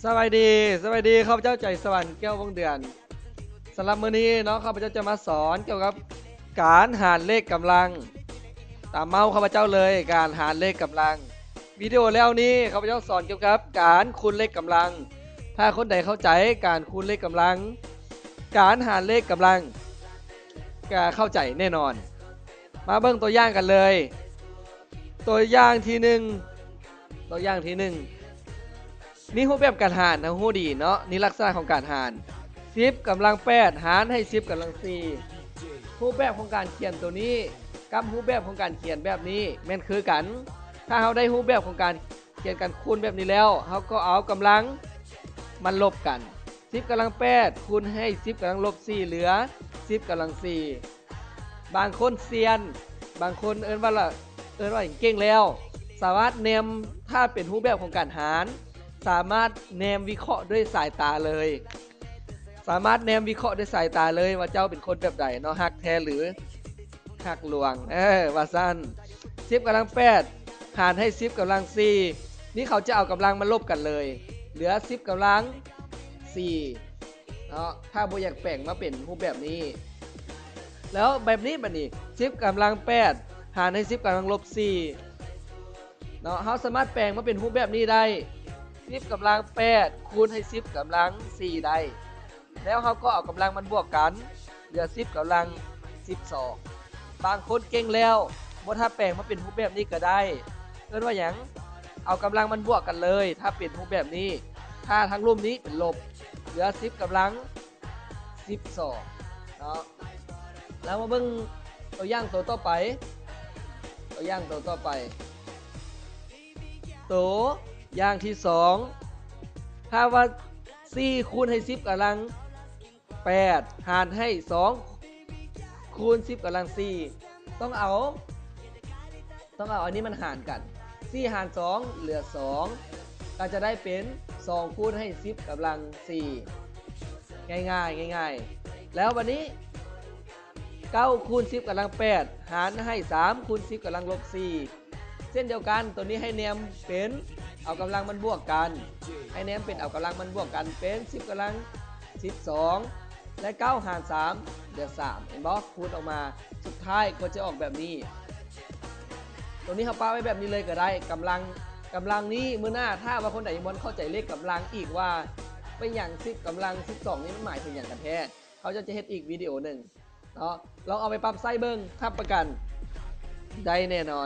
ສະບາຍດີ ສະບາຍດີ ຂ້າພະເຈົ້າ ໃຈສະຫວັນ ແກ້ວວົງເດືອນ. ສຳລັບມື້ນີ້ເນາະ ຂ້າພະເຈົ້າຈະມາສອນກ່ຽວກັບການຫານເລກກຳລັງ. ຕາມເມົາຂ້າພະເຈົ້າເລີຍ, ການຫານເລກກຳລັງ. ວິດີໂອແລ້ວນີ້ ຂ້າພະເຈົ້າສອນກ່ຽວກັບການຄູນເລກກຳລັງ. ຖ້າຄົນໃດເຂົ້າໃຈການຄູນເລກກຳລັງ, ການຫານເລກກຳລັງ ກະເຂົ້າໃຈແນ່ນອນ. ມາເບິ່ງຕົວຢ່າງກັນເລີຍ. ຕົວຢ່າງທີໜຶ່ງ ຕົວຢ່າງທີໜຶ່ງ ມີຮູບແບບການຫານ ເຮົາຮູ້ດີເນາະ, ນີ້ລັກສະນະຂອງການຫານ ສິບກຳລັງແປດ ຫານໃຫ້ສິບກຳລັງສີ່. ຮູບແບບຂອງການຂຽນຕົວນີ້ ກັບຮູບແບບຂອງການຂຽນແບບນີ້ແມ່ນຄືກັນ. ຖ້າເຮົາໄດ້ຮູບແບບຂອງການຂຽນການຄູນແບບນີ້ແລ້ວ, ເຮົາກໍເອົາກຳລັງມາລົບກັນ. ສິບກຳລັງແປດ ຄູນໃຫ້ສິບກຳລັງລົບສີ່ ເຫຼືອສິບກຳລັງສີ່. ບາງຄົນຊຽນ, ບາງຄົນເອີ້ນວ່າລະ ເອີ້ນວ່າເກັ່ງແລ້ວ, ສາມາດແນມ, ຖ້າເປັນຮູບແບບຂອງການຫານ, ສາມາດແນມວິເຄາະດ້ວຍສາຍຕາເລີຍ. ສາມາດແນມວິເຄາະດ້ວຍສາຍຕາເລີຍວ່າເຈົ້າເປັນຄົນແບບໃດເນາະ, ຮັກແທ້ ຫຼື ຮັກລວງ, ເອີ ວ່າຊັ້ນ. ສິບກຳລັງແປດ ຫານໃຫ້ສິບກຳລັງສີ່ ນີ້ເຂົາຈະເອົາກຳລັງມາລົບກັນເລີຍ, ເຫຼືອສິບກຳລັງສີ່ເນາະ, ຖ້າບໍ່ຢາກແປງມາເປັນຮູບແບບນີ້. ແລ້ວແບບນີ້ ບາດນີ້ ສິບກຳລັງແປດ ຫານໃຫ້ສິບກຳລັງລົບສີ່ເນາະ, ເຮົາສາມາດແປງມາເປັນຮູບແບບນີ້ໄດ້, ສິບກຳລັງແປດ ຄູນໃຫ້ສິບກຳລັງສີ່ໄດ້. ແລ້ວເຮົາກໍເອົາກຳລັງມັນບວກກັນ ເຫຼືອສິບກຳລັງສິບສອງ. ບາງຄົນເກັ່ງແລ້ວ ບໍ່ຖ້າແປງມາເປັນຮູບແບບນີ້ກໍໄດ້. ເອີ້ນວ່າຫຍັງ? ເອົາກຳລັງມັນບວກກັນເລີຍ ຖ້າເປັນຮູບແບບນີ້. ຖ້າທາງລຸ່ມນີ້ເປັນລົບ ເຫຼືອສິບກຳລັງສິບສອງເນາະ. ແລ້ວມາເບິ່ງຕົວຢ່າງໂຕຕໍ່ໄປ, ຕົວຢ່າງໂຕຕໍ່ໄປ. ໂຕຢ່າງທີສອງ ຖ້າວ່າສີ່ຄູນໃຫ້ສິບກຳລັງແປດ ຫານໃຫ້ສອງຄູນສິບກຳລັງສີ່ ຕ້ອງເອົາ ຕ້ອງເອົາອັນນີ້ມັນຫານກັນ, ສີ່ຫານສອງເຫຼືອສອງ ກໍຈະໄດ້ເປັນສອງຄູນໃຫ້ສິບກຳລັງສີ່. ງ່າຍໆ ງ່າຍໆ. ແລ້ວບັດນີ້ ເກົ້າຄູນສິບກຳລັງແປດ ຫານໃຫ້ສາມຄູນສິບກຳລັງລົບສີ່ ເຊັ່ນດຽວກັນ, ໂຕນີ້ໃຫ້ແນມເປັນເອົາກຳລັງມັນບວກກັນ, ໃຫ້ແນມເປັນເອົາກຳລັງມັນບວກກັນເປັນສິບກຳລັງສິບສອງ ແລະ ເກົ້າຫານສາມເຫຼືອສາມ ເຫັນບໍ່? ຄູນອອກມາ ສຸດທ້າຍກໍຈະອອກແບບນີ້. ໂຕນີ້ເຮົາປະໄວ້ແບບນີ້ເລີຍກໍໄດ້. ກຳລັງ ກຳລັງນີ້ ມື້ໜ້າຖ້າວ່າຄົນໃດຍັງບໍ່ເຂົ້າໃຈເລກກຳລັງອີກວ່າເປັນຫຍັງສິບກຳລັງສິບສອງນີ້ມັນໝາຍເຖິງຫຍັງກັນແທ້, ເຮົາຈະເຮັດອີກວິດີໂອໜຶ່ງເນາະ. ລອງເອົາໄປປັບໃຊ້ເບິ່ງ, ຮັບປະກັນໄດ້ແນ່ນອນ.